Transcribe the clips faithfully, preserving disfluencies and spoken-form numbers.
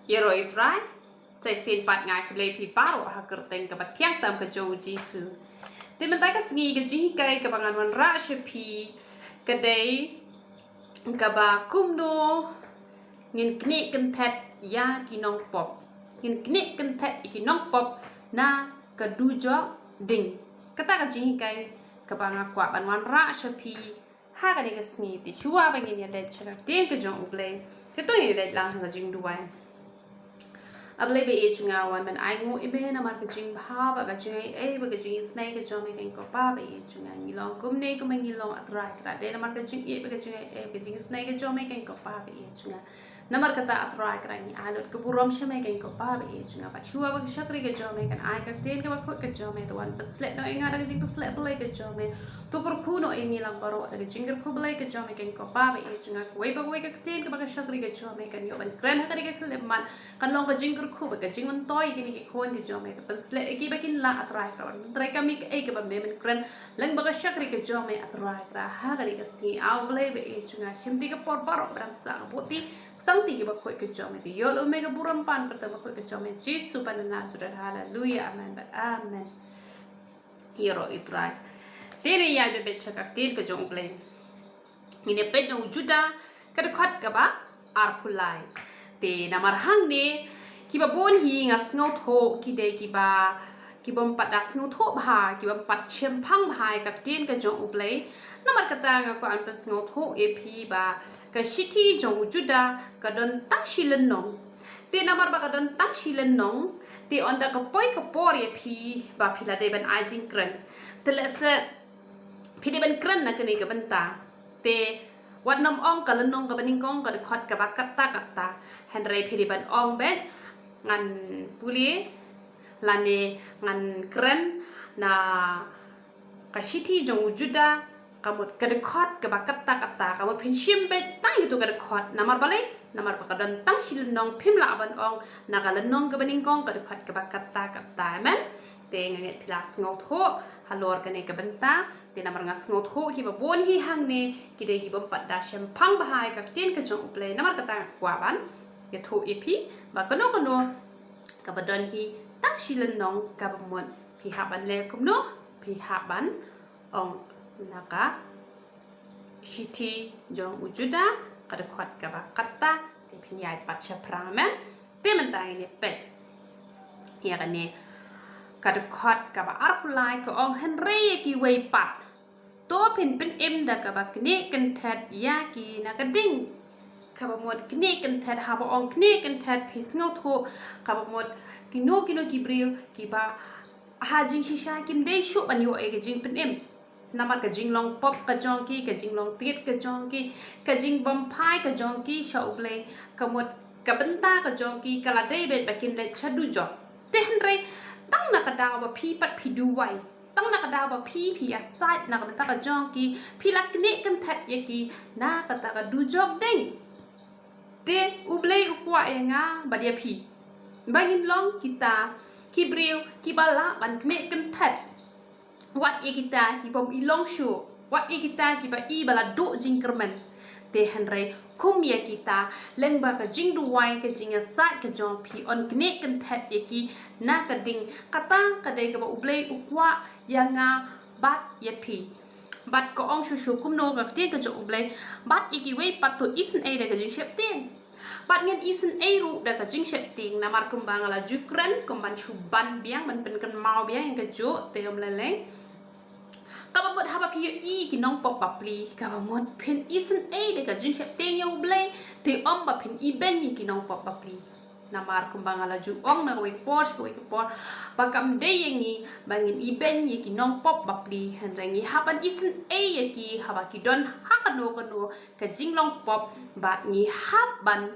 Ïaroh ïa u Trai. Sa shisien pat nga ai khublei ïa phi baroh ha ka kyrteng kaba thiang tam ka jong u Jisu. Te mynta ka sngi ka jinghikai kaba ngan wanrah sha phi ka dei kaba kumno ngin knieh kynthet ïa ki nongpop. Ngin knieh kynthet ïa ki nongpop na ka dujok ding. Kata ka jinghikai kaba nga kwah ban wanrah sha phi ha kane ka sngi. Te shuwa ba ngin ïa leit sha ka ktien ka jong u Blei, te to ngin ïa leit lang ha ka jingduwai. A Blei ba ïeit jong nga, wan ban ai nguh ïa me namar ka jingbha bad ka jingaiei bad ka jingisynei ka jong me, kane ko Pa ba ïeit jong nga. Ngi long kumne kumba ngi long, A Trai Kynrad, dei namar ka jingïeit bad ka jingaiei bad ka jingisynei ka jong me, kane ko Pa ba ïeit jong nga. Namar kata, A Trai Kynrad, ngi ai lut ka burom sha me, kane ko Pa ba ïeit jong nga. Bad shuwa ba ka shakri ka jong me kan ai ka ktien kaba khuid ka jong me, to wan pynshlur noh ïa nga da ka jingpynshlur Blei ka jong me. To kyrkhu noh ïa ngi lang baroh da ka jingkyrkhu Blei ka jong me, kane ko Pa ba ïeit jong nga. Kawei pa kawei ka ktien kaba ka shakri ka jong me kan ïoh ban kren ha kane ka khyllipmat, kan long ka jingkyrkhu bad ka jingmyntoi ïa kine ki khun ki jong me. To pynshlur ïa ki ba kin lah, A Trai Kynrad, ban pyntreikam ïa kaei kaba me men kren lyngba ka shakri ka jong me, A Trai Kynrad, ha kane ka sngi. A Blei ba ïeit jong nga, shim ti ka por baroh ba dang sah, ka buh ti sangti kiba khuid ka jong me. Te ïoh lut me ka burom pan kyrteng ba khuid ka jong me, Jisu Ba na Nasareth. Haleluya, amen bad amen. Ïaroh ïa u Trai. Te ngin ïa beh beh sha ka ktien ka jong u Blei. Ngin ïa peit na u Juda ka dkhot kaba arphew lai. Te namar hangne kiba bun hi nga sngewthuh ki dei kiba, kibym pat da sngewthuh bha, kibym pat shemphang bha ïa ka ktien ka jong u Blei. Namar kata nga kwah ban pynsngewthuh ïa phi ba ka shithi jong u Juda ka don tang shi lynnong. Te namar ba ka don tang shi lynnong, te ynda ka poi ka por ïa phi ba phi la dei ban ai jingkren, te lehse phi dei ban kren na kane ka bynta. Te wat nym ong ka lynnong kaba nyngkong ka dkhot kaba katta katta. Hynrei phi dei ban ong beit, ngan pule lane ngan kren na ka shithi jong u Juda, ka mut ka dkhot kaba katta katta. Ka mut phin shim beit tang ïa katu ka dkhot. Namar balei? Namar ba ka don tang shi lynnong, phim lah ban ong na ka lynnong kaba nyngkong ka dkhot kaba katta katta. Amen. Te nga ngeit phi la sngewthuh halor kane ka bynta. Te namar nga sngewthuh kiba bun hi hangne ki dei kibym pat da shemphang bha ïa ka ktien ka jong u Blei. Namar kata nga kwah ban ïathuh ïa phi ba kano kano kaba don hi tang shi lynnong, kaba mut phi hap ban leh kumno, phi hap ban ong na ka shithi jong u Juda ka dkhot kaba katta. Te phin ïai pat shaphrang, amen. Te mynta ngin ïa peit ïa kane ka dkhot kaba arphew lai, ka ong, hynrei ïa kiwei pat to phin pynim da kaba knieh kynthet ïa ki na ka ding. Kaba mut knieh kynthet, haba ong knieh kynthet phi sngewthuh kaba mut kino kino ki briew kiba ha jingshisha kim dei shuh ban ïoh ïa ka jingpynim. Namar ka jinglong pop ka jong ki, ka jinglong tied ka jong ki, ka jingbymphai ka jong ki sha u Blei, ka mut ka bynta ka jong ki ka la dei beit ba kin leit sha dujok. Te hynrei tang na ka daw ba phi pat phi duwai, tang na ka daw ba phi phi ïasaid na ka bynta ka jong ki, phi la knieh kynthet ïa ki na kata ka dujok ding. Te u Blei u kwah ïa nga bad ïa phi ba ngin long kita ki briew kiba lah ban knieh kynthet. Wat ïa kita kibym i long shuh, wat ïa kita kiba i ba la duh jingkyrmen. Te hynrei kum ïa kita, lyngba ka jingduwai, ka jingïasaid ka jong phi, yn knieh kynthet ïa ki na ka ding. Kata ka dei kaba u Blei u kwah ïa nga bad ïa phi. Bad ka ong shuh shuh kumno ka ktien ka jong u Blei, bad ïa kiwei pat to isynei da ka jingsheptieng. Bad ngin isynei ruh da ka jingsheptieng, namar kumba nga la ju kren, kumban shu ban biang, ban pynkynmaw biang ïa kajuh, te ym lei lei. Kaba mut haba phi ïohi ki nongpop bapli, kaba mut phin isynei da ka jingsheptieng ïa u Blei, te ym ba phin ibeiñ ïa ki nongpop bapli. Namar kumba nga la ju ong na kawei ka por sha kawei ka por, ba kam dei ïa ngi ba ngin ibeiñ ïa ki nongpop bapli, hynrei ngi hap ban isynei ïa ki haba ki don ha kano kano ka jinglong pop, bad ngi hap ban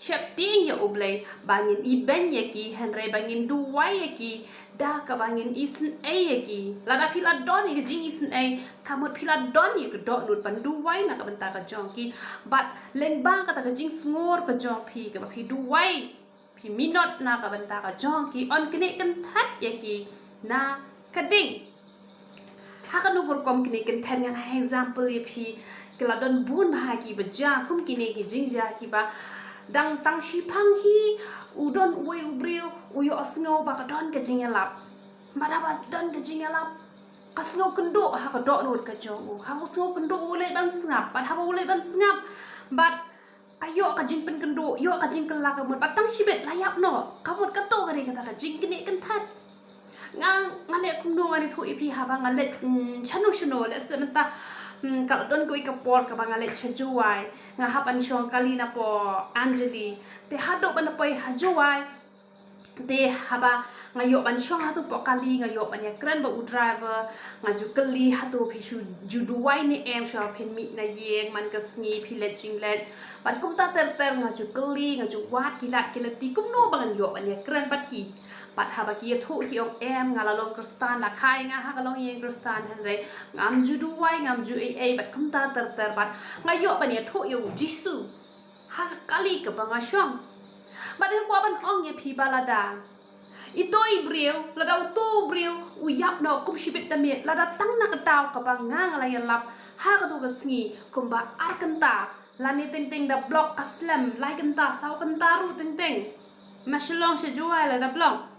sheptieng ïa u Blei ba ngin ibeiñ ïa ki, hynrei ba ngin duwai ïa ki da kaba ngin isynei ïa ki. Lada phi la don ïa ka jingisynei, ka mut phi la don ïa ka dohnud ban duwai na ka bynta ka jong ki. Bad lyngba kata ka jingsngur ka jong phi kaba phi duwai, phi minot na ka bynta ka jong ki, yn knieh kynthet ïa ki na ka ding. Ha kano ka rukom knieh kynthet? Ngan ai example ïa phi, ki la don bun bha kiba jia kum kine ki jingjia kiba Dang tang shiphang hi u don uwei u briew u ïohsngew ba ka don ka jingïalap. Bad haba don ka jingïalap, ka sngew kynduh ha ka dohnud ka jong u. Haba u sngew kynduh u leit ban sngap. Bad haba u leit ban sngap, bad ka ïoh ka jingpynkynduh, ïoh ka jingkylla ka mut. Bad tang shibit la ïap noh. Ka mut kato ka dei kata ka jingknieh kynthet. Nga, nga leh kumno, ngan ïathuh ïa phi haba nga leit, mm, shano shano, lehse mynta, mm, ka la don kawei ka por kaba nga leit sha Jowai, nga hap ban shong kali napoh Anjali. Te haduh ban poi ha Jowai, te haba nga ïoh ban shong hato poh kali, nga ïoh ban ïakren bad u driver, nga ju kylli hato phi shu ju duwai ne em shuwa phin mih na ïing man ka sngi, phi leit jingleit. Bad kumta ter ter nga ju kylli, nga ju wad ki lad ki lynti kumno ba ngan ïoh ban ïakren bad ki. Bad haba ki ïathuh ki ong em, nga la long Khristan, la kha ïa nga ha ka longïing Khristan, hynrei ngam ju duwai, ngam ju ei ei, bad kumta ter ter, bad nga ïoh ban ïathuh ïa u Jisu ha ka kali kaba nga shong. Bad nga kwah ban ong ïa phi ba lada ito i briew, lada uto u briew u ïap noh kum shibit da miet, lada tang na ka daw kaba nga, nga la ïalap ha kato ka sngi kumba ar kynta, lane teng teng da block ka slem lai kynta, saw kynta ruh teng teng. Na Shillong sha Jowai la da block.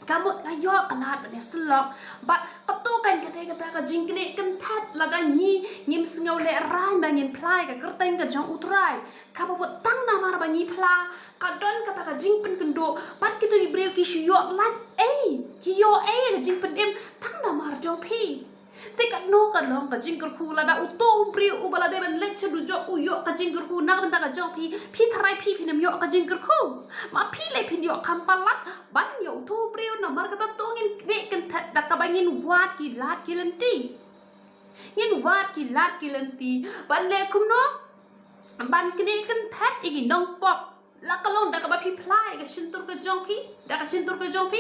Ka mut nga ïoh ka lad ban ïasyllok. Bad kato kan ka dei kata ka jingknieh kynthet, lada ngi ngim sngew lehraiñ ba ngin phla ïa ka kyrteng ka jong U Trai. Kaba mut tang namar ba ngi phla, ka don kata ka jingpynkynduh. Bad kito ki briew ki shu ïoh lait ei, ki ïoh ei ka jingpynim tang namar jong phi. Te katno ka long ka jingkyrkhu lada uto u briew uba la dei ban leit sha dujok u ïoh ka jingkyrkhu na ka bynta ka jong phi, phi tharai phi phin ym ïoh ka jingkyrkhu? Ma phi leh phin ïoh kham palat ban ïa uto u briew, namar kata to ngin knieh kynthet da kaba ngin wad ki lad ki lynti. Ngin wad ki lad ki lynti ban leh kumno? Ban knieh kynthet ïa ki nongpop. La ka long da kaba phi phla ïa ka shyntur ka jong phi, da ka shyntur ka jong phi.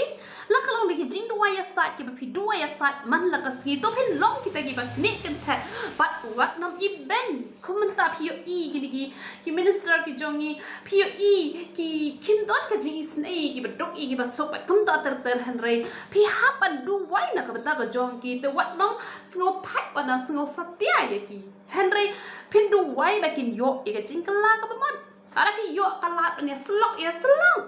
La ka long da ki jingduwai ïasaid kiba phi duwai ïasaid man la ka sngi, to phin long kita kiba knieh kynthet. Bad wat nym ibeiñ. Kum mynta phi ïohi kine ki, ki minister ki jong ngi, phi ïohi ki, kim don ka jingisynei kiba duk ïa kiba suk bad kumta ter ter, hynrei phi hap ban duwai na ka bynta ka jong ki, te wat nym sngew thait, wat nym sngew satia ïa ki. Hynrei phin duwai ba kin ïoh ïa ka jingkylla kaba mut. Lada phi ïoh ka lad ban ïasyllok, ïasyllok.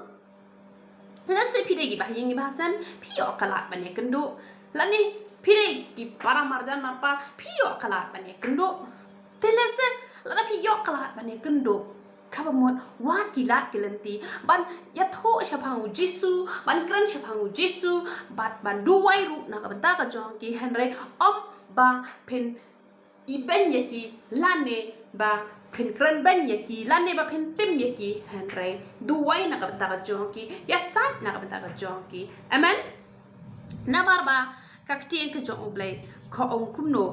Lehse phi dei kiba ha ïing kiba ha sem, phi ïoh ka lad ban ïakynduh. Lane phi dei ki para marjan marpa, phi ïoh ka lad ban ïakynduh. Te lehse lada phi ïoh ka lad ban ïakynduh, kaba mut wad ki lad ki lynti ban ïathuh shaphang U Jisu, ban kren shaphang U Jisu, bad ban duwai ruh na ka bynta ka jong ki, hynrei ym ba phin ibeiñ ïa ki, lane ba phin kren beiñ ïa ki, lane ba phin tim ïa ki, hynrei duwai na ka bynta ka jong ki, ïasaid na ka bynta ka jong ki. Amen. Namar ba ka ktien ka jong U Blei ka ong kumno,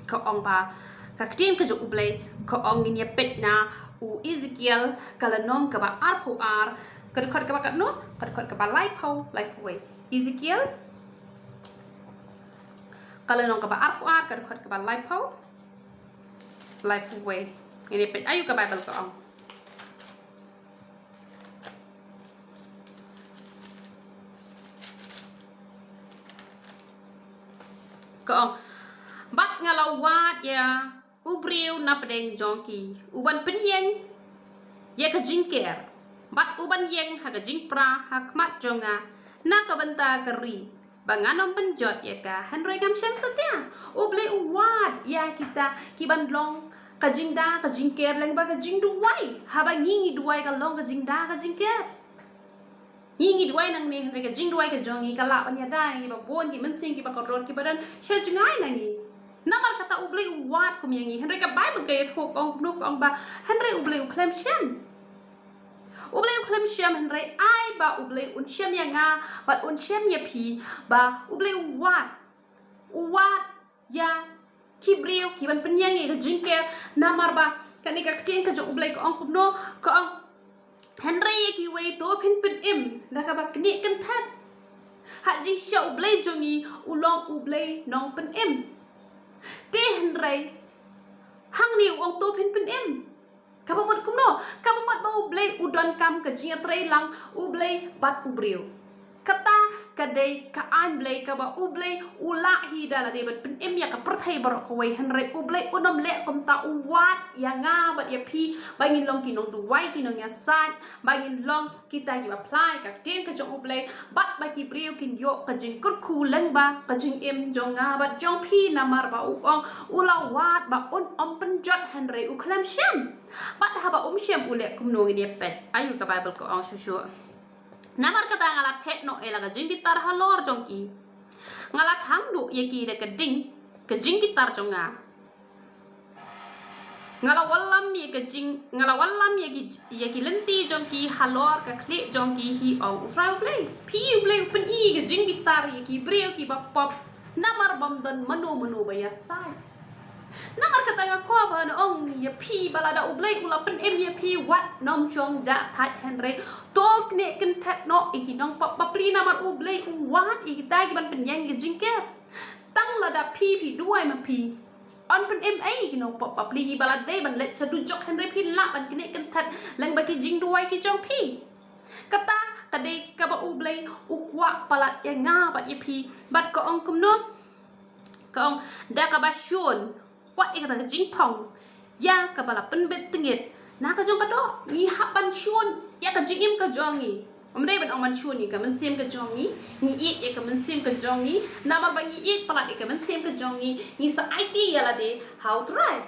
ka ong ba, ka ktien ka jong U Blei ka ong, ngin ïa peit na u Ezekiel ka lynnong kaba arphew ar, ka dkhot kaba katno, ka dkhot kaba laiphew, laiphew wei. Ezekiel ka lynnong kaba arphew ar, ka dkhot kaba laiphew, laiphew wei. Ngin ïa peit aïu ka Baibl ka ong. Ka ong, bad nga la wad ïa u briew na pdeng jong ki, u ban pynïeng ïa ka jingker, bad u ban ïeng ha ka jingpra ha khmat jong nga na ka bynta ka ri, ba ngan ym pynjot ïa ka, hynrei kam shym satia. U Blei u wad ïa kita ki ban long ka jingda ka jingker lyngba ka jingduwai. Haba ngi ngi duwai ka long ka jingda ka jingker. Ngi ngi duwai nangne, hynrei ka jingduwai ka jong ngi ka lah ban ïada ïa kiba bun, ki mynsiem kiba kordor, kiba don sha jngai na ngi. Namar kata U Blei u wad kum ïa ngi, hynrei ka Baibl ka ïathuh, ka ong kumno, ka ong ba, hynrei U Blei u khlem shem. U Blei u khlem shem, hynrei ai ba U Blei un shem ïa nga bad un shem ïa phi, ba U Blei u wad, u wad ïa ki briew ki ban pynïeng ïa ka jingker. Namar ba kane ka ktien ka jong U Blei ka ong kumno, ka ong, hynrei ïa kiwei to phin pynim da kaba knieh kynthet. Ha jingshisha U Blei jong ngi u long U Blei nongpynim. Te hynrei hangne u ong to phin pynim. Kaba mut kumno? Kaba mut ba U Blei u donkam ka jingïatreilang U Blei bad u briew. Kata ka dei ka aiñ Blei kaba U Blei u lah hi da lade ban pynim ïa ka pyrthei baroh kawei. Hynrei U Blei un ym leh kumta, u wad ïa nga bad ïa phi ba ngin long ki nongduwai, ki nongïasaid, ba ngin long kita kiba phla ïa ka ktien ka jong U Blei, bad ba ki briew kin ïoh ka jingkyrkhu lyngba ka jingim jong nga bad jong phi, namar ba u ong u la wad ba un ym pynjot, hynrei u khlem shem. Bad haba um shem u leh kumno, ngin ïa peit. Ayu ka Baibl ka ong shuh shuh. Namar kata nga la theh noh ïa la ka jingbitar halor jong ki. Nga la thang duh ïa ki da ka ding ka jingbitar jong nga. Nga la wallam ïa ka jing, nga la wallam ïa ki, ïa ki lynti jong ki halor ka khlieh jong ki, hi ong U Trai U Blei. Phi, U Blei u pyni ka jingbitar ïa ki briew kiba pop, namar bym don mano mano ba ïasaid. Namar kata nga kwah ban ong ïa phi ba lada U Blei u la pynim ïa phi, wat nym shong jah thait, hynrei to knieh kynthet noh ïa ki nongpop bapli, namar U Blei u wad ïa kita kiban pynïeng ka jingker. Tang lada phi, phi duwai ma phi, yn pynim ei ïa ki nongpop bapli kiba la dei ban leit sha dujok, hynrei phi lah ban knieh kynthet lyngba ki jingduwai ki jong phi. Kata ka dei kaba U Blei u kwah palat ïa nga bad ïa phi. Bad ka ong kumno? Ka ong, da kaba shun wat ïa kata ka jingphong ïa kaba la pynbit tyngit na ka jong ka doh. Ngi hap ban shun ïa ka jingim ka jong ngi. Ym dei ban ong ban shun ïa ka mynsiem ka jong ngi. Ngi ïeit ïa ka mynsiem ka jong ngi. Namar ba ngi ïeit palat ïa ka mynsiem ka jong ngi, ngi sa aiti ïa lade ha U Trai.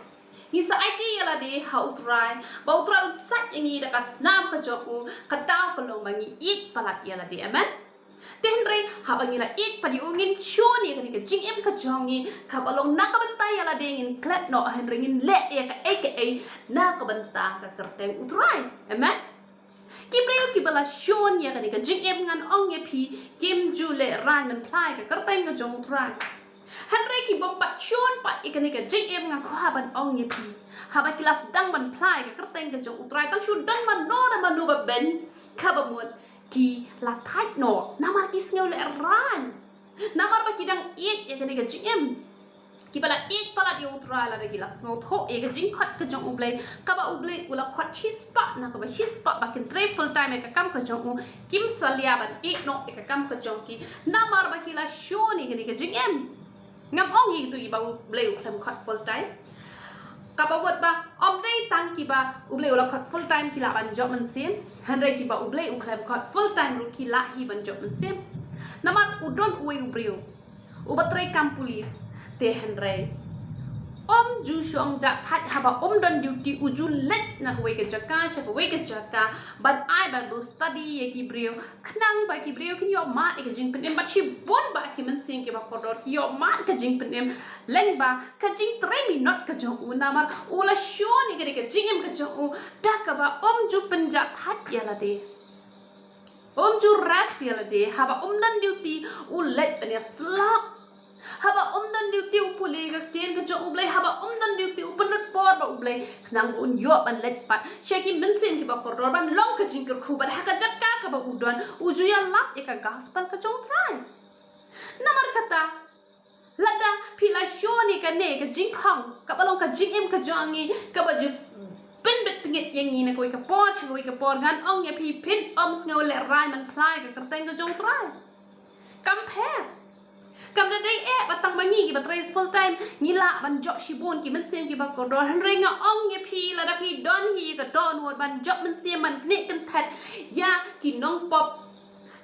Ngi sa aiti ïa lade ha U Trai, ba U Trai un sait ïa ngi da ka snam ka jong u. Ka daw ka long ba ngi ïeit palat ïa lade. Amen. Te hynrei haba ngi la ïeit pat ïa u, ngin shun ïa kane ka jingim ka jong ngi kaba long na ka bynta ïa lade, ngin klet noh, hynrei ngin leh ïa kaei kaei na ka bynta ka kyrteng U Trai. Amen. Ki briew kiba la shun ïa kane ka jingim, ngan ong ïa phi, kim ju lehraiñ ban phla ïa ka kyrteng ka jong U Trai. Hynrei ki bym pat shun pat ïa kane ka jingim, nga kwah ban ong ïa phi, haba ki la sdang ban phla ïa ka kyrteng ka jong U Trai, tang shu don mano na mano ba beiñ, kaba mut ki la thait noh namar ki sngew lehraiñ. Namar ba ki dang ïeit ïa kane ka jingim. Kiba la ïeit palat ïa U Trai, lada ki la sngewthuh ïa ka jingkhot ka jong U Blei, kaba U Blei u la khot shispah na kaba shispah ba kin trei full time ïa ka kam ka jong u, kim salia ban ïeh noh ïa ka kam ka jong ki, namar ba ki la shun ïa kane ka jingim. Ngam ong hi tu ïa ba U Blei u khlem khot full time. Kaba mut ba ym dei tang kiba U Blei u la khot full time ki lah ban jop mynsiem, hynrei kiba U Blei u khlem khot full time ruh ki lah hi ban jop mynsiem. Namar u don uwei u briew uba trei kam pulit, te hynrei um ju shong jah thait. Haba um don duty, u ju leit na kawei ka jaka sha kawei ka jaka ban ai Bible study ïa ki briew, khnang ba ki briew kin ïoh mad ïa ka jingpynim, bad shibun ba ki mynsiem kiba kordor ki ïoh mad ka jingpynim lyngba ka jingtrei minot ka jong u, namar u la shun ïa ka jingim ka jong u da kaba um ju pynjah thait ïa lade. Um ju rest ïa lade. Haba um don duty, u leit ban ïasyllok. Haba um don duty, u pule ka ktien ka jong U Blei. Haba um don duty, u pynlut por bad U Blei, khnang ba un ïoh ban leit pat sha ki mynsiem kiba kordor, ban long ka jingkyrkhu, bad ha ka jaka kaba u don, u ju ïalap ïa ka gospel ka jong U Trai. Namar kata, lada phi la shun ïa kane ka jingphong, kaba long ka jingim ka jong ngi, kaba ju pynbit tyngit ïa ngi na kawei ka por sha kawei ka por, ngan ong ïa phi, phin ym sngew lehraiñ ban phla ïa ka kyrteng ka jong U Trai. Kam pher. Kam da dei eh ba tang ma ngi kiba trei full time ngi lah ban jop shibun ki mynsiem kiba kordor. Hynrei nga ong ïa phi, lada phi don hi ka dohnud ban jop mynsiem, ban knieh kynthet ïa ki nongpop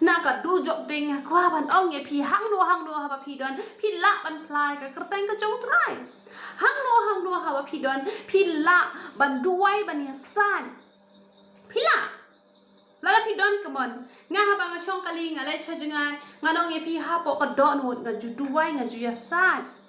na ka dujok ding, nga kwah ban ong ïa phi, hangno hangno haba phi don, phi lah ban phla ïa ka kyrteng ka jong U Trai. Hangno hangno haba phi don, phi lah ban duwai, ban ïasaid. Phi lah. Lada phi don, come on. Nga haba nga shong kali, nga leit sha jngai, ngan ong ïa phi, hapoh ka dohnud nga ju duwai, nga ju ïasaid.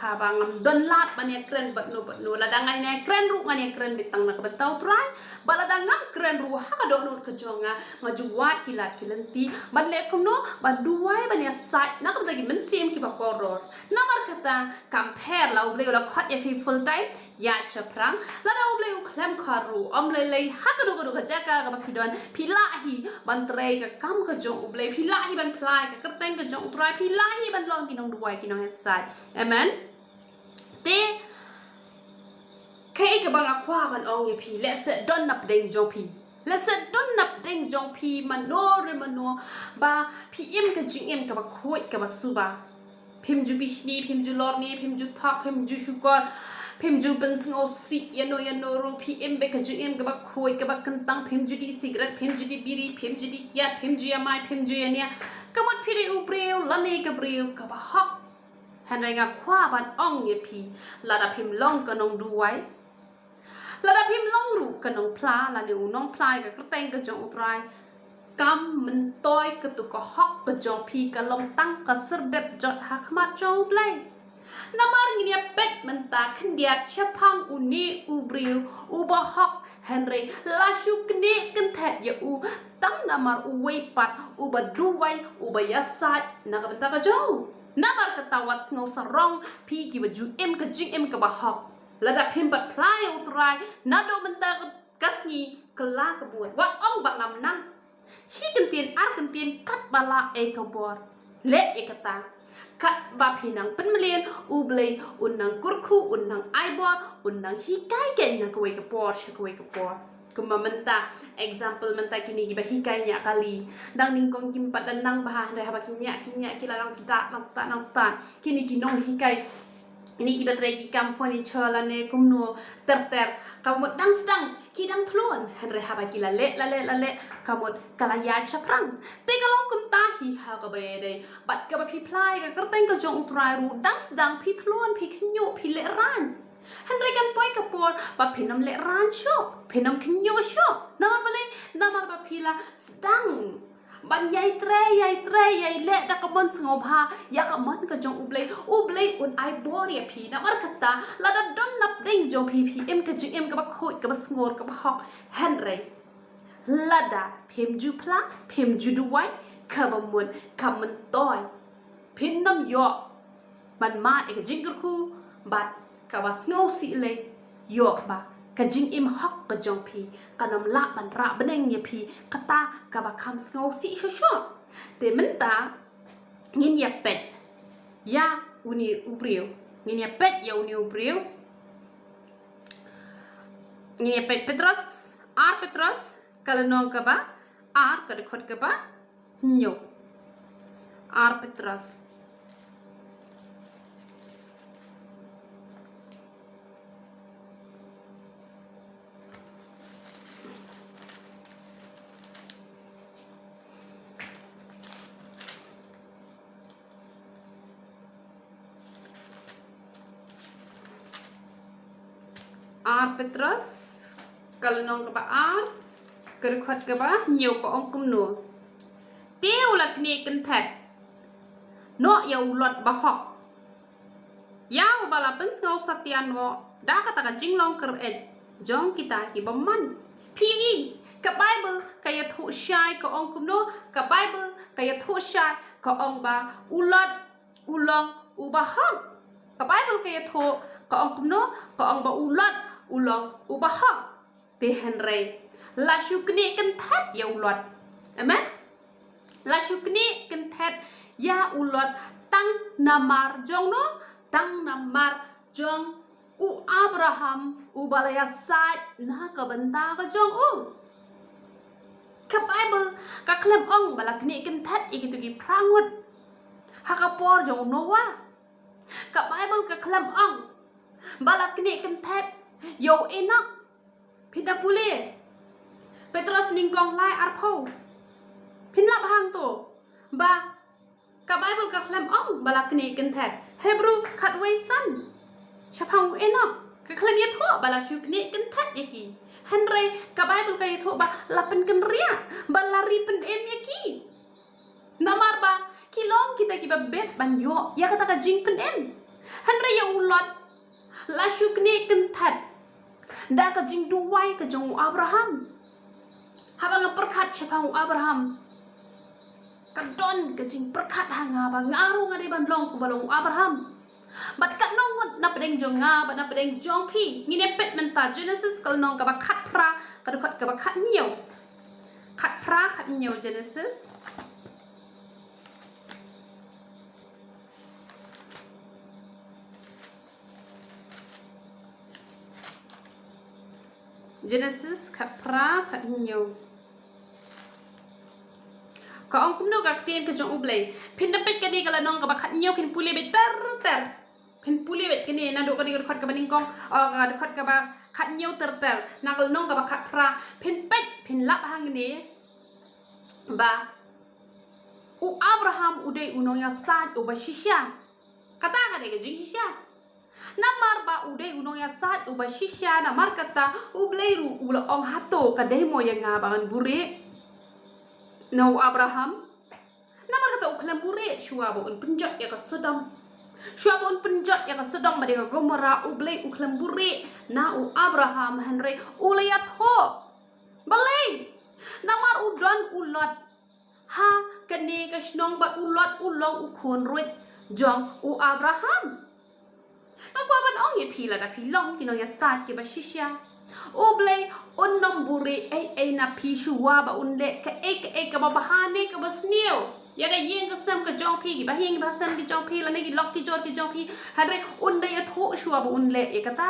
Haba ngam don lad ban ïakren bad no bad no, lada ngan ïakren ruh, ngan ïakren beit tang na ka bynta U Trai. Bad lada ngam kren ruh, ha ka dohnud ka jong nga, nga ju wad ki lad ki lynti ban leh kumno, ban duwai, ban ïasaid na ka bynta ki mynsiem kiba kordor. Namar kata, kam pher la U Blei u la khot ïa phi full time, ïaid shaphrang. Lada U Blei u khlem khot ruh, ym lei lei, ha kano kano ka jaka kaba phi don, phi lah hi ban trei ka kam ka jong U Blei, phi lah hi ban phla ïa ka kyrteng ka jong U Trai, phi lah hi ban long ki nongduwai, ki nongïasaid. Amen. Te kaei kaba nga kwah ban ong ïa phi, lehse don na pdeng jong phi. Lehse don napdeng jong phi mano re mano ba phi im ka jingim kaba khuid kaba suba. Phim ju bishni, phim ju lorni, phim ju thok, phim ju shukor, phim ju pynsngewsih ïano ïano ruh, phi im beit ka jingim kaba khuid kaba kyntang, phim ju dih sigaret, phim ju dih biri, phim ju dih kiad, phim ju ïamai, phim ju ïania. Ka mut phi dei u briew lane ka briew kaba hok. Hynrei nga kwah ban ong ïa phi, lada phim long ka nongduwai, lada phim long ruh ka nongphla lane u nongphla ïa ka kyrteng ka jong U Trai, kam myntoi katu ka hok ka jong phi ka long tang ka syrdep jot ha khmat jong U Blei. Namar ngin ïa peit mynta khyndiat shaphang une u briew uba hok, hynrei la shu knieh kynthet ïa u tang namar uwei pat uba duwai, uba ïasaid na ka bynta ka jong u. Namar kata wat sngew sarong phi kiba ju im ka jingim kaba hok. Lada phim pat phla ïa U Trai naduh mynta ka, ka sngi, kylla ka bud, wat ong ba ngam nang. Shi kyntien ar kyntien katba lah ïa ka bor. Leh ïa kata. Katba phi nang pynmlien, U Blei un nang kyrkhu, un nang ai bor, un nang hikai keiñ na kawei ka por sha kawei ka por. Kumba mynta, example mynta kine kiba hikai ñiah kali. Dang nyngkong kim pat da nang bha, hynrei haba ki ñiah, ki ñiah, ki la nang stad, nang stad, nang stad. Kine ki nonghikai, kine kiba trei ki kam furniture lane kumno ter ter, ka mut dang sdang ki dang thlun, hynrei haba ki la leh, la leh, la leh, ka mut ka la ïaid shaphrang. Te ka long kumta hi ha kaba ïadei bad kaba phi phla ïa ka kyrteng ka jong U Trai ruh, dang sdang phi thlun, phi khynñiuh, phi lehraiñ. Hynrei kan poi ka por ba phin ym lehraiñ shuh, phin ym khynñiuh shuh. Namar balei? Namar ba phi la sdang ban ïai trei, ïai trei, ïai leh da ka mon sngewbha ïa ka mon ka jong U Blei, U Blei un ai bor ïa phi. Namar kata, lada don napdeng jong phi, phi im ka jingim kaba khuid, kaba sngur, kaba hok, hynrei lada phim ju phla, phim ju duwai, kaba mut, ka myntoi phin ym ïoh ban mad ïa ka jingkyrkhu bad kaba sngewsih lei, ïoh ba ka jingim hok ka jong phi kan ym lah ban rah bneng ïa phi, kata kaba kham sngewsih shuh shuh. Te mynta ngin ïa peit ïa une u briew, ngin ïa peit ïa une u briew. Ngin ïa peit Petros, ar Petros, ka lynnong kaba ar, ka dkhot kaba hynñiew. Ar Petros. Ar Petros, ka lynnong kaba ar, ka dkhot kaba hynñiew, ka ong kumno: Te u la knieh kynthet noh ïa u Lot bahok, ïa uba la pynsngew satia noh da kata ka jinglong kyr-eit jong kita ki bymman. Phi i, ka Baibl ka ïathuh shai, ka ong kumno? Ka Baibl ka ïathuh shai, ka ong ba u Lot u long uba hok. Ka Baibl ka ïathuh, ka ong kumno? Ka ong ba u Lot u long uba hok. Te hynrei la shu knieh kynthet ïa u Lot. Amen. La shu knieh kynthet ïa u Lot tang namar jong no, tang namar jong u Abraham uba la ïasaid na ka bynta ka jong u. Ka Baibl ka khlem ong ba la knieh kynthet ïa kito ki phra ngut ha ka por jong u Noah. Ka Baibl ka khlem ong ba la knieh kynthet ïa u Enok. Phin da pule Petros nyngkong lai arphew. Phin lap hangto ba ka Baibl ka khlem ong ba la knieh kynthet. Hebru khatwei san, shaphang u Enok, ka khlem ïathuh ba la shu knieh kynthet ïa ki. Hynrei ka Baibl ka ïathuh ba la pynkynriah, ba la ri pynim ïa ki. Namar ba ki long kita kiba bit ban ïoh ïa kata ka jingpynim. Hynrei ïa u Lot la shu knieh kynthet da ka jingduwai ka jong u Abraham. Haba nga pyrkhat shaphang u Abraham, ka don ka jingpyrkhat ha nga ba nga ruh nga dei ban long kumba long u Abraham. Bad katno ngut napdeng jong nga bad napdeng jong phi. Ngin ïa peit mynta Genesis ka lynnong kaba khatphra, ka dkhot kaba khathynñiew. Khatphra, khathynñiew Genesis. Genesis khatphra, khathynñiew. Ka ong kumno ka ktien ka jong U Blei. Phin da peit kane ka lynnong kaba khathynñiew, phin pule beit ter ter. Phin pule beit kane naduh kane ka dkhot kaba nyngkong, oh, ka dkhot kaba khathynñiew ter ter. Na ka lynnong kaba khatphra. Phin peit, phin lap hangne ba u Abraham u dei u nongïasaid uba shisha. Kata ka dei ka jingshisha. Namar ba u dei u nongïasaid uba shisha, namar kata U Blei ruh u la ong, hato ka dei mo ïa nga ba ngan buhrieh na u Abraham? Namar kata u khlem buhrieh shuwa ba un pynjot ïa ka Sodom. Shuwa ba un pynjot ïa ka Sodom bad ïa ka Gomorrah, U Blei u khlem buhrieh na u Abraham, hynrei u la ïathuh. Balei? Namar u don u Lot. Ha kane ka shnong bad u Lot u long u khun ruh jong u Abraham. Nga kwah ban ong ïa phi, lada phi long ki nongïasaid kiba shisha, U Blei un ym buhrieh ei ei na phi shuwa ba un leh kaei kaei kaba bha ne kaba sniew ïa ka ïing ka sem ka jong phi, ki bahaïing bahasem ki jong phi, lane ki lok ki jor ki jong phi. Hynrei un da ïathuh shuwa ba un leh ïa kata.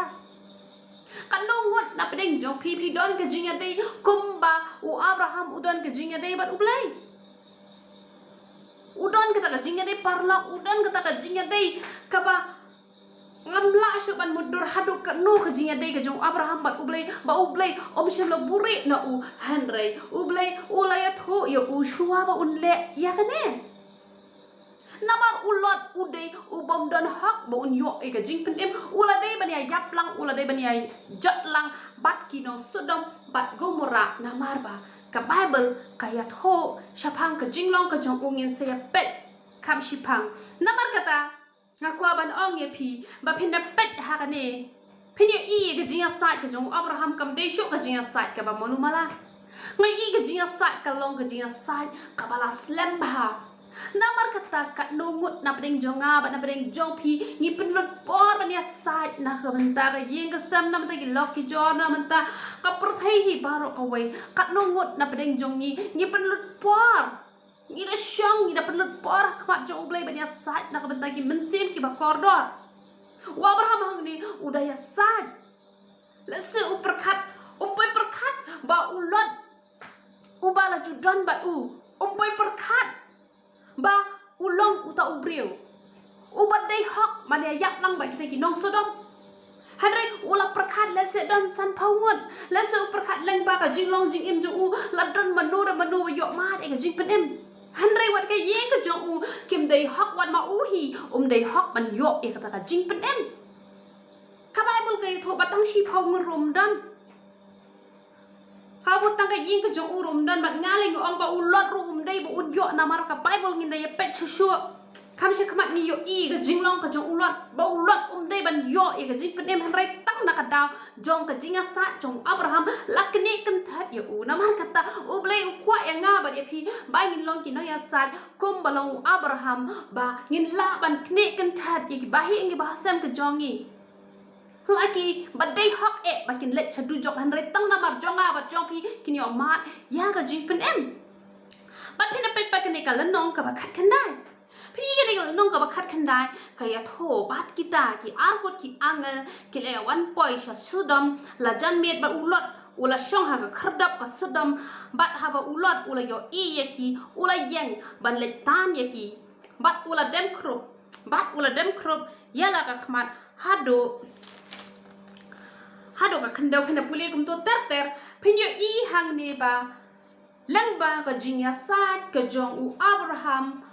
Katno ngut na pdeng jong phi phi don ka jingïadei kumba u Abraham u don ka jingïadei bad U Blei? U don kata ka jingïadei paralok, u don kata ka jingïadei kaba ngam lah shuh ban mutdur. Haduh katno ka jingïadei ka jong u Abraham bad U Blei, ba U Blei um shym la buhrieh na u, hynrei U Blei u la ïathuh ïa u shuwa ba un leh ïa kane. Namar u Lot u dei u bym don hok ba un ïoh ïa ka jingpynim, u la dei ban ïa ïap lang, u la dei ban ïa jot lang bad ki nong Sodom bad Gomorrah, namar ba ka Baibl ka ïathuh shaphang ka jinglong ka jong u, ngin sa ïa peit kham shiphang. Namar kata nga kwah ban ong ïa phi ba phin da peit ha kane, phin ïohi ïa ka jingïasaid ka jong u Abraham kam dei shuh ka jingïasaid kaba malu mala. Nga ïohi ka jingïasaid ka long ka jingïasaid kaba la slem bha. Namar kata katno ngut na pdeng jong nga bad na pdeng jong phi ngi pynlut por ban ïasaid na ka bynta ka ïing ka sem, na bynta ki lok ki jor, na bynta ka pyrthei hi baroh kawei. Katno ngut na pdeng jong ngi ngi pynlut por, ngi da shong, ngi da pynlut por ha khmat jong U Blei ban ïasaid na ka bynta ki mynsiem kiba kordor. U Abraham hangne u da ïasaid. Lehse u pyrkhat, um poi pyrkhat ba u Lot uba la ju don bad u, um poi pyrkhat ba u long uta u briew uba dei hok ban ïa ïap lang bad kita ki nong Sodom. Hynrei u la pyrkhat lehse don sanphew ngut, lehse u pyrkhat lyngba ka jinglong jingim jong u la don mano re mano ba ïoh mad ïa ka jingpynim. Hynrei wat ka ïing ka jong u kim dei hok, wat ma u hi um dei hok ban ïoh ïa kata ka jingpynim. Ka Baibl ka ïathuh ba tang shiphew ngut ruh um don. Ka mut tang ka ïing ka jong u ruh um don, bad nga leh nga ong ba u Lot ruh um dei ba un ïoh, namar ka Baibl ngin da ïa peit shuh shuh. Kham sha khmat ngi ïohi ka jinglong ka jong u Lot ba u Lot um dei ban ïoh ïa ka jingpynim, hynrei tang na ka daw jong ka jingïasaid jong u Abraham la knieh kynthet ïa u. Namar kata U Blei u kwah ïa nga bad ïa phi ba ngin long ki nongïasaid kumba long u Abraham, ba ngin lah ban knieh kynthet ïa ki bahaïing ki bahasem ka jong ngi. La ki ba dei hok eh ba kin leit sha dujok, hynrei tang namar jong nga bad jong phi kin ïoh mad ïa ka jingpynim. Bad phin da peit pat kane ka lynnong kaba khatkhyndai. Phin ïohi kane ka lynnong kaba khatkhyndai ka ïathuh bad kita ki arngut ki angel ki la ïa wan poi sha Sodom. La jan miet bad u Lot u la shong ha ka khyrdop ka Sodom, bad haba u Lot u la ïohi ïa ki u la ïeng ban leit tan ïa ki. Bad u la dem khrup, bad u la dem khrup ïa la ka khmat haduh, haduh ka khyndew. Phin da pule kumto ter ter, phin ïohi hangne ba lyngba ka jingïasaid ka jong u Abraham,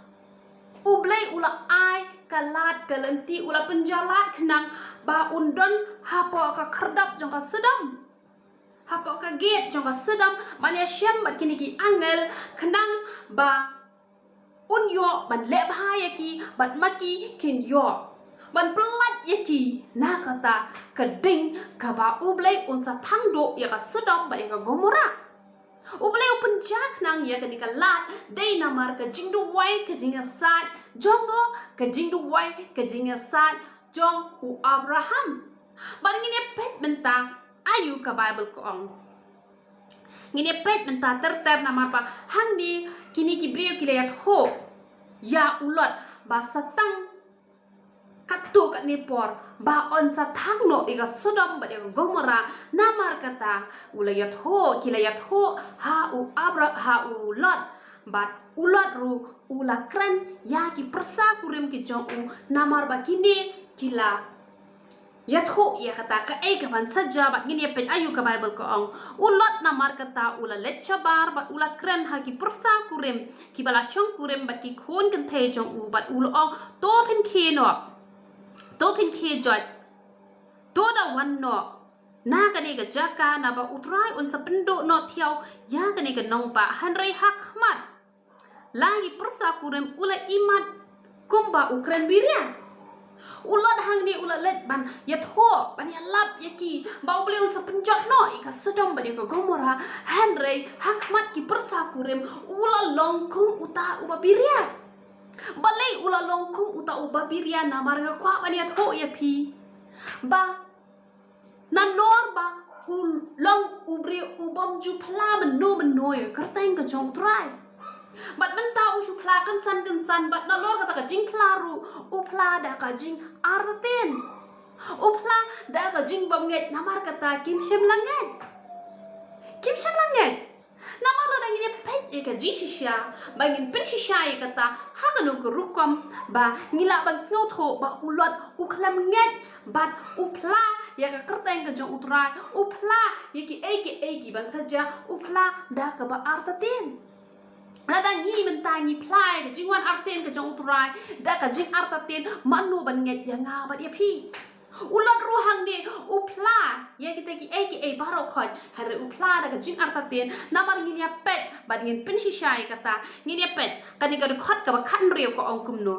U Blei u la ai ka lad ka lynti, u la pynjah lad khnang ba un don hapoh ka khyrdop jong ka Sodom, hapoh ka gate jong ka Sodom, ban ïashem bad kine ki angel khnang ba un ïoh ban leh bha ïa ki, bad ma ki kin ïoh ban pyllait ïa ki na kata ka ding kaba U Blei un sa thang duh ïa ka Sodom bad ïa ka Gomorrah. U Blei u pynjah khnang ïa kane ka lad dei namar ka jingduwai ka jingïasaid jong u, ka jingduwai ka jingïasaid jong u Abraham. Bad ngin ïa peit mynta aïu ka Baibl ka ong. Ngin ïa peit mynta ter ter namar ba hangne kine ki briew ki la ïathuh ïa u Lot ba sa tang katto katne por ba yn sa thang noh ïa ka Sodom bad ïa ka Gomorrah. Namar kata u la ïathuh, ki la ïathuh ha u Abra, ha u Lot, bad u Lot ruh u la kren ïa ki pyrsa kurim ki jong u, namar ba kine ki la ïathuh ïa kata kaei kaban sa jia. Bad ngin ïa peit aïu ka Baibl ka ong. U Lot namar kata u la leit shabar bad u la kren ha ki pyrsa kurim kiba la shong kurim bad ki khun kynthei jong u, bad u la ong, to pynkhie noh, to pynkhie joit, to da wan noh na kane ka jaka, naba U Trai un sa pynduh noh thiaw ïa kane ka nongbah. Hynrei ha khmat la ki pyrsa kurim u la imat kumba u kren biria. U Lot hangne u la leit ban ïathuh, ban ïalap ïa ki ba U Blei un sa pynjot noh ïa ka Sodom bad ïa ka Gomorrah. Hynrei ha khmat ki pyrsa kurim u la long kum uta uba biria. Balei u la long kum uta uba biria? Namar nga kwah ban ïathuh ïa phi ba nalor ba u long u briew u bym ju phla mynno mynno ïa ka kyrteng ka jong U Trai. Bad mynta u shu phla kynsan kynsan, bad nalor kata ka jingphla ruh u phla da ka jingartatien. U phla da ka jingbymngeit, namar kata kim shym la ngeit. Kim shym la ngeit. Namar lada ngin ïa peit ïa ka jingshisha, ba ngin pynshisha ïa kata ha kano ka rukom, ba ngi lah ban sngewthuh ba u Lot u khlem ngeit bad u phla ïa ka kyrteng ka jong U Trai, u phla ïa kiei kiei kiban sa jia, u phla da kaba artatien. Lada ngi mynta ngi phla ïa ka jingwan arsien ka jong U Trai da ka jingartatien, mano ban ngeit ïa nga bad ïa phi? U Lot ruh hangne u phla ïa kita kiei kiei baroh khoit, hynrei u phla da ka jingartatien. Namar ngin ïa peit bad ngin pynshisha ïa kata, ngin ïa peit kane ka dkhot kaba khathynriew ka ong kumno.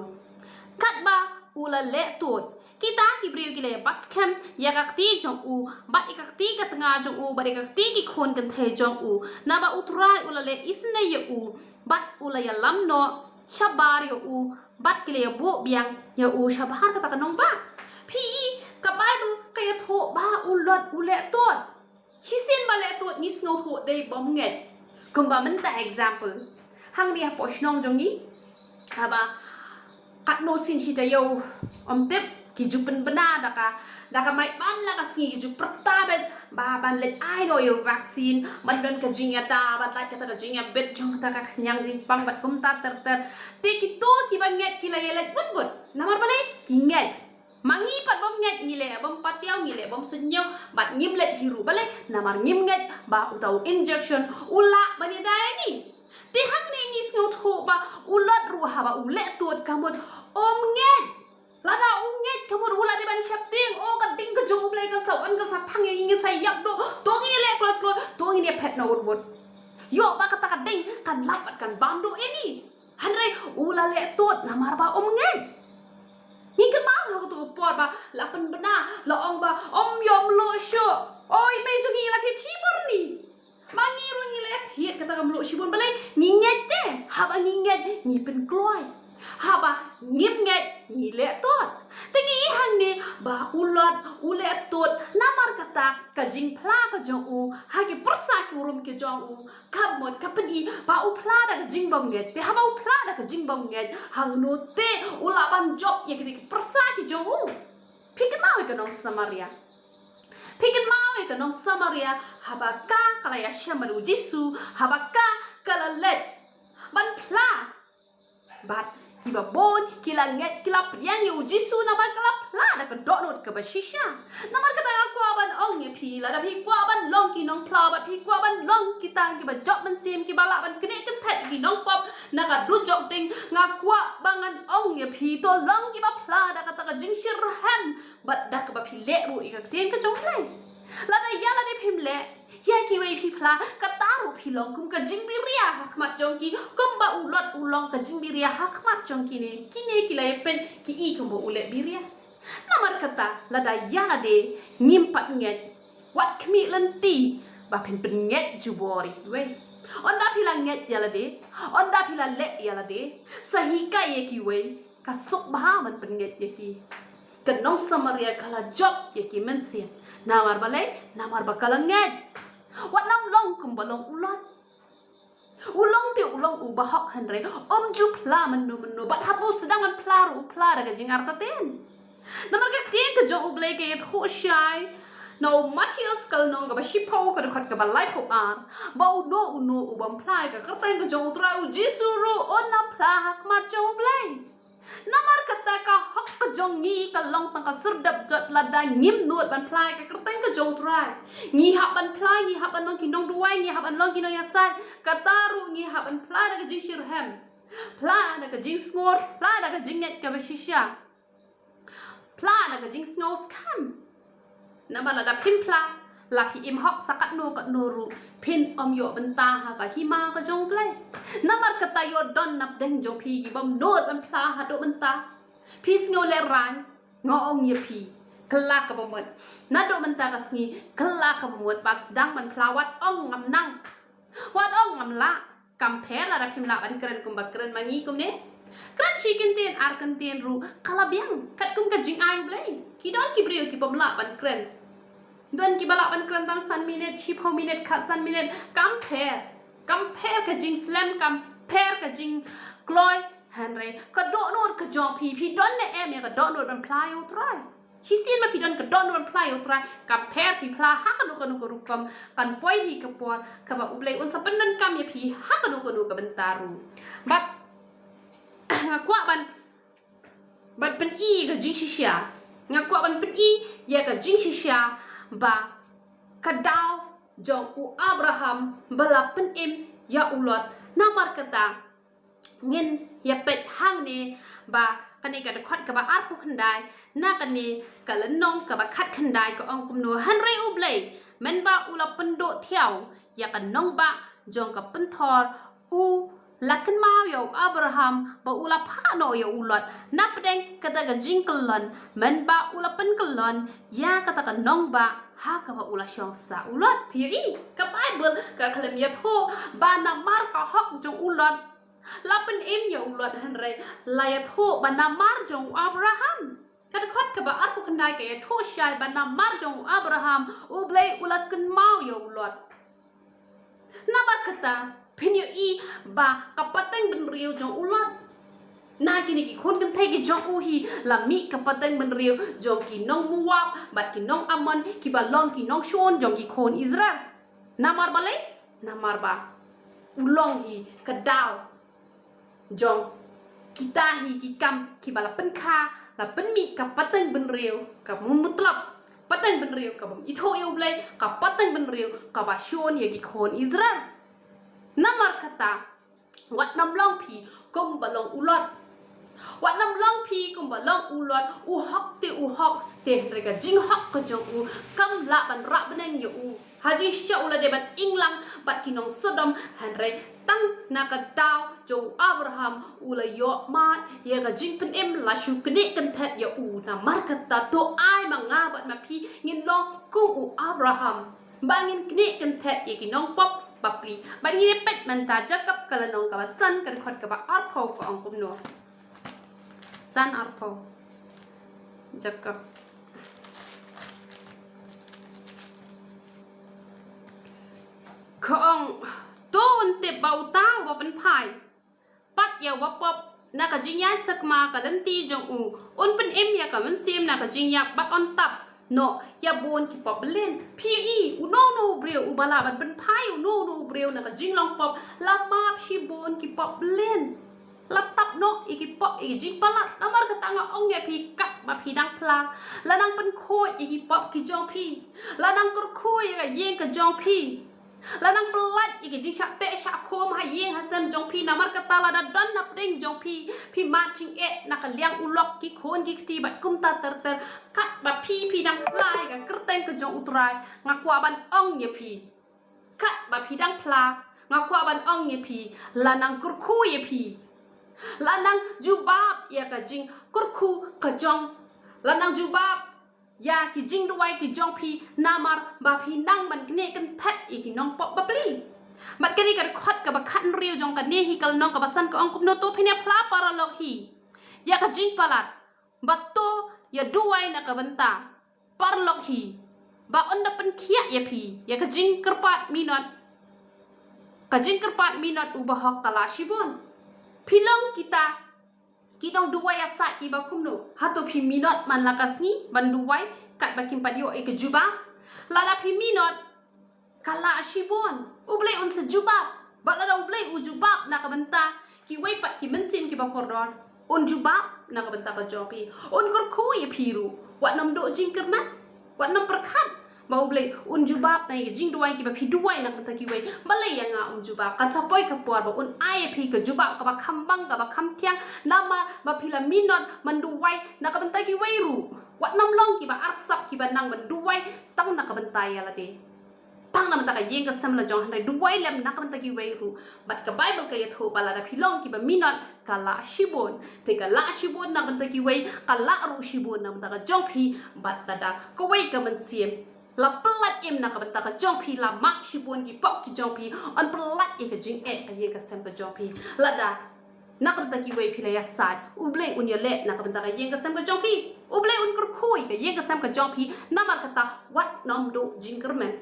Katba u la leh tud, kita ki briew ki la ïa bat skhem ïa ka kti jong u bad ïa ka kti ka tnga jong u bad ïa ka kti ki khun kynthei jong u, naba U Trai u la leh isynei ïa u bad u la ïalam noh shabar ïa u, bad ki la ïa buh biang ïa u shabar kata ka nongbah. Phi i, ka Baibl ka ïathuh ba u Lot u leh tud. Shisien ba leh tud ngi sngewthuh dei bym ngeit. Kumba mynta example, hangne hapoh shnong jong ngi, haba katno sien shi taïew ym tip, ki ju pynbna da ka, da ka mait man la ka sngi, ki ju pyrta beit ba ban leit ai noh ïa u vaccine, ban don ka jingïada, ban lait kata ka jingïabit jong kata ka khñiang jingpang bad kumta ter ter. Te kito kiba ngeit ki la ïa leit bun bun. Namar balei? Ki ngeit. Ma ngi pat bym ngeit, ngi leh bym patiaw, ngi leh bym suidñiew, bad ngim leit hi ruh. Balei? Namar ngim ngeit ba uta u injection u lah ban ïada ïa ngi. Te hangne ngi sngewthuh ba u Lot ruh haba u leh tud ka mut um ngeit. Lada u ngeit ka mut u la dei ban sheptieng, o ka ding ka jong U Blei kan sa wan, kan sa thang ïa ngi, ngin sa ïap duh, to ngin ïa leh kloi kloi, to ngin ïa phet na wut wut. Ïoh ba kata ka ding kan lait bad kan bam duh ïa ngi. Hynrei u la leh tud namar ba um ngeit. Ngi kynmaw ha kato ka por ba la pynbna, la ong ba, ym ïoh mluh shuh. Oi, mei jong ngi la thied shibun ni. Ma ngi ruh ngi la thied kata ka mluh shibun, balei? Ngi ngeit te. Haba ngi ngeit ngi pynkloi. Haba ngim ngeit ngi leh tud. Te ngi i hangne ba u Lot u leh tud namar kata ka jingphla ka jong u ha ki pyrsa kurim ki jong u. Ka mut ka pyni ba u phla da ka jingbymngeit. Te haba u phla da ka jingbymngeit, hangno te u lah ban jop ïa kine ki pyrsa ki jong u? Phi kynmaw ïa ka nong Samaria. Phi kynmaw ïa ka nong Samaria, haba ka, ka la ïashem bad u Jisu, haba ka, ka la leit ban phla. Bad kiba bun ki la ngeit, ki la pdiang ïa u Jisu namar ka la phla da ka dohnud kaba shisha. Namar kata nga kwah ban ong ïa phi, lada phi kwah ban long ki nongphla bad phi kwah ban long kita kiba jop mynsiem, kiba lah ban knieh kynthei ki nongpop na ka dujok ding, nga kwah ba ngan ong ïa phi, to long kiba phla da kata ka jingshitrhem bad da kaba phi leh ruh ïa ka ktien ka jong U Blei. Lada ïa lade phim leh, ïa kiwei phi phla, kata ruh phi long kum ka jingbiria ha khmat jong ki, kumba u Lot u long ka jingbiria ha khmat jong kine, kine ki la ïa peit ki i kumba u leh biria. Namar kata lada ïa lade ngim pat ngeit, wat khmih lynti ba phin pynngeit jubor ïa kiwei. Ynda phi la ngeit ïa lade, ynda phi la leh ïa lade, sa hikai ïa kiwei, ka suk bha ban pynngeit ïa ki. Ka nong Samaria ka la jop ïa ki mynsiem. Namar balei? Namar ba ka la ngeit. Wat nym long kumba long u Lot. U long te u long u bahok hynrei um ju phla mynno mynno. Bad haba u sdang ban phla ruh u phla da ka jingartatien. Namar ka ktien ka jong U Blei ka ïathuh shai na u Mathaios ka lynnong kaba shiphew ka dkhot kaba laiphew ar, ba uno uno u bym phla ïa ka kyrteng ka jong U Trai U Jisu ruh un ym phla ha khmat jong U Blei. Namar kata ka hok ka jong ngi ka long tang ka syrdoh jot lada ngim nud ban phla ïa ka kyrteng ka jong U Trai. Ngi hap ban phla, ngi hap ban long ki nongduwai, ngi hap ban long ki nongïasaid. Kata ruh ngi hap ban phla da ka jingshitrhem, phla da ka jingsngur, phla da ka jingngeit kaba shisha, phla da ka jingsngewskhem. Namar lada phim phla, la phi im hok sa katno katno ruh, phin ym ïoh bynta ha ka hima ka jong U Blei. Namar kata ïoh don napdeng jong phi ki bym nud ban phla haduh mynta. Phi sngew lehraiñ, nga ong ïa phi, kylla kaba mut. Naduh mynta ka sngi, kylla kaba mut, bad sdang ban phla, wat ong ngam nang, wat ong ngam lah. Kam pher lada phim lah ban kren kumba kren ma ngi kumne. Kren shi kyntien ar kyntien ruh ka la biang, katkum ka jingai U Blei. Ki don ki briew ki bym lah ban kren. Don kiba lah ban kren tang san minit, shiphew minit, khatsan minit. Kam pher. Kam pher ka jingslem, kam pher ka jingkloi. Hynrei ka dohnud ka jong phi, phi don ne em ïa ka dohnud ban phla ïa U Trai? Shisien ma phi don ka dohnud ban phla ïa U Trai, kam pher phi phla ha kano kano ka rukom, kan poi hi ka por kaba U Blei un sa pyndonkam ïa phi ha kano kano ka bynta ruh. Bad nga kwah ban, ban pyni ka jingshisha. Nga kwah ban pyni ïa ka jingshisha ba ka daw jong u Abraham ba la pynim ïa u Lot. Namar kata ngin ïa peit hangne ba kane ka dkhot kaba arphew khyndai na kane ka lynnong kaba khatkhyndai ka ong kumno: Hynrei U Blei, mynba u la pynduh thiaw ïa ka nongbah jong ka pynthor, u la kynmaw ïa u Abraham ba u la phah noh ïa u Lot. Napdeng kata ka jingkyllon, mynba u la pynkyllon ïa kata ka nongbah ha kaba u la shong sah u Lot. Phi ïohi, ka Baibl ka khlem ïathuh ba namar ka hok jong u Lot la pynim ïa u Lot, hynrei la ïathuh ba namar jong u Abraham. Ka dkhot kaba arphew khyndai ka ïathuh shai ba namar jong u Abraham U Blei u la kynmaw ïa u Lot. Namar kata phin ïohi ba ka pateng bynriew jong u Lot, na kine ki khun kynthei ki jong u hi la mih ka pateng bynriew jong ki nong Moab bad ki nong Ammon, kiba long ki nongshun jong ki khun Israel. Namar balei? Namar ba u long hi ka daw jong kita hi ki kam kiba la pynkha, la pynmih ka pateng bynriew ka mut mutlop, pateng bynriew ka bym ithuh ïa U Blei, ka pateng bynriew kaba shun ïa ki khun Israel. Namar kata wat nym long phi kumba long u Lot. Wat nym long phi kumba long u Lot, u hok te u hok te, hynrei ka jinghok ka jong u kam lah ban rah bneng ïa u. Ha jingshisha u la dei ban ïeng lang bad ki nong Sodom, hynrei tang na ka daw jong u Abraham u la ïoh mad ïa ka jingpynim, la shu knieh kynthet ïa u. Namar kata to ai ma nga bad ma phi ngin long kum u Abraham, ba ngin knieh kynthet ïa ki nongpop bapli. Bad ngin ïa peit mynta Jakob ka lynnong kaba san ka dkhot kaba arphew ka ong kumno. San arphew. Jakob. Ka ong, to un tip ba uta uba pynphai pat ïa uba pop na ka jingïaid sakma ka lynti jong u, un pynim ïa ka mynsiem na ka jingïap bad un tap noh ïa bun ki pop bylliñ. Phi ïohi, uno uno u briew uba lah ban pynphai uno uno u briew na ka jinglong pop la map shibun ki pop bylliñ. La tap noh ïa ki pop, ïa ki jingpalat. Namar kata nga ong ïa phi, katba phi dang phla, la nang pynkhuid ïa ki pop ki jong phi, la nang kyrkhu ïa ka ïing ka jong phi, la nang pyllait ïa ki jingshah teh shah khum ha ïing ha sem jong phi. Namar kata lada don napdeng jong phi, phi mad jingeh na ka liang u lok, ki khun ki kti bad kumta ter ter, katba phi phi dang phla ïa ka kyrteng ka jong U Trai, nga kwah ban ong ïa phi, katba phi dang phla, nga kwah ban ong ïa phi, la nang kyrkhu ïa phi, la nang jubab ïa ka jingkyrkhu ka jong, la nang jubab ïa ki jingduwai ki jong phi, namar ba phi nang ban knieh kynthet ïa ki nongpop bapli. Bad kane ka dkhot kaba khathynriew jong kane hi ka lynnong kaba san ka ong kumno: To phin ïa phla paralok hi ïa ka jingpalat, bad to ïa duwai na ka bynta paralok hi, ba un da pynkhiah ïa phi ïa ka jingkyrpad minot, ka jingkyrpad minot u bahok ka la shibun. Phi long kita Ki nongduwai ïasaid kiba kumno? Hato phi minot man la ka sngi ban duwai katba kim pat ïoh ïa ka jubab? Lada phi minot, ka lah shibun. U Blei un sa jubab. Bad lada U Blei u jubab na ka bynta kiwei pat ki mynsiem kiba kordor, un jubab na ka bynta ka jong phi. Un kyrkhu ïa phi ruh. Wat nym duh jingkyrmen. Wat nym pyrkhat ba U Blei un jubab na ïa ka jingduwai kiba phi duwai na ka bynta kiwei. Balei ïa nga um jubab? Kan sa poi ka por ba un ai ïa phi ka jubab kaba kham bang, kaba kham thiang. Namar ba phi la minot ban duwai na ka bynta kiwei ruh. Wat nym long kiba arsap, kiba nang ban duwai tang na ka bynta ïa lade, tang na ka bynta ka ïing ka sem la jong, hynrei duwai lem na ka bynta kiwei ruh. Bad ka Baibl ka ïathuh ba lada phi long kiba minot, ka lah shibun. Te ka lah shibun na ka bynta kiwei, ka lah ruh shibun na ka bynta ka jong phi. Bad lada kawei ka mynsiem la pyllait im na ka bynta ka jong phi, la map shibun ki pop ki jong phi, yn pyllait ïa ka jingeh ka ïing ka sem ka jong phi. Lada na ka bynta kiwei phi la ïasaid, U Blei un ïaleh na ka bynta ka ïing ka sem ka jong phi. U Blei un kyrkhu ïa ka ïing ka sem ka jong phi. Namar kata, wat nym duh jingkyrmen.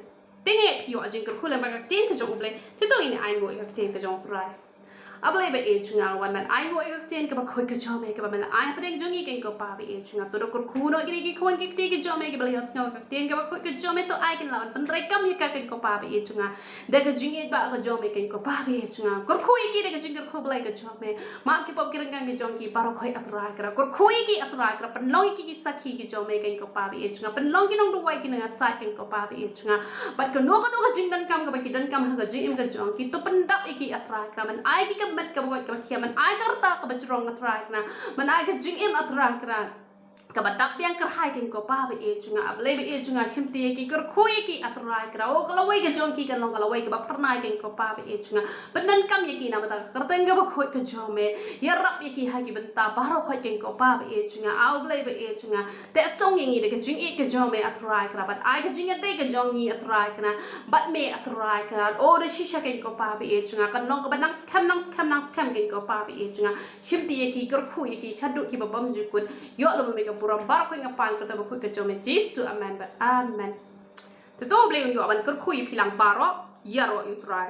Te ngi, phi ïoh jingkyrkhu lem bad ka ktien ka jong U Blei. Te to ngin ïa ainguh ïa ka ktien ka jong U Trai. A Blei ba ïeit jong nga, wan ban ainguh ïa ka ktien kaba khuid ka jong me, kaba me la ai hapdeng jong ngi, keiñ ko Pa ba ïeit jong nga. To da kyrkhu noh ïa kine ki khun ki kti ki jong me kiba la ïohsngew ïa ka ktien kaba khuid ka jong me. To ai kin lah ban pyntreikam ïa ka, keiñ ko Pa ba ïeit jong nga, da ka jingïeit ba ka jong me, keiñ ko Pa ba ïeit jong nga. Kyrkhu ïa ki da ka jingkyrkhu Blei ka jong me. Map ki pop ki ryngkang ki jong ki baroh khoit, A Trai Kynrad. Kyrkhu ïa ki, A Trai Kynrad. Pynlong ïa ki ki sakhi ki jong me, keiñ ko Pa ba ïeit jong nga. Pynlong ki nongduwai ki nongïasaid, keiñ ko Pa ba ïeit jong nga. Bad kano kano ka jingdonkam kaba ki donkam ha ka jingim ka jong ki, to pyndap ïa ki, A Trai Kynrad. Men ai ki ka met kaba koit kaba khiah, men ai ka rta kaba jrong, A Trai Kynrad. Men ai ka jingim, A Trai Kynrad, kaba dap biang kyrhai, keiñ ko Pa ba ïeit jong nga. A Blei ba ïeit jong nga, shim ti ïa ki, kyrkhu ïa ki, A Trai Kynrad. Oh, ka lawei ka jong ki kan long ka lawei kaba phyrnai, keiñ ko Pa ba ïeit jong nga. Pyndonkam ïa ki na ka bynta ka kyrteng kaba khuid ka jong me. Ïarap ïa ki ha ki bynta baroh khoit, keiñ ko Pa ba ïeit jong nga. A Blei ba ïeit jong nga, te song ïa ngi da ka jingïeit ka jong me, A Trai Kynrad. Bad ai ka jingïadei ka jong ngi, A Trai Kynrad, bad me, A Trai Kynrad. Oh, da shisha, keiñ ko Pa ba ïeit jong nga, kan long kaba nang skhem, nang skhem, nang skhem, keiñ ko Pa ba ïeit jong nga. Shim ti ïa ki, kyrkhu ïa ki shaduh kiba bymjukut. Ïoh lem me ka burom baroh khoit, nga pan ka kyrteng ba khuid ka jong me Jisu. Amen bad amen. Te to U Blei un ïoh ban kyrkhu ïa phi lang baroh. Ïaroh ïa U Trai.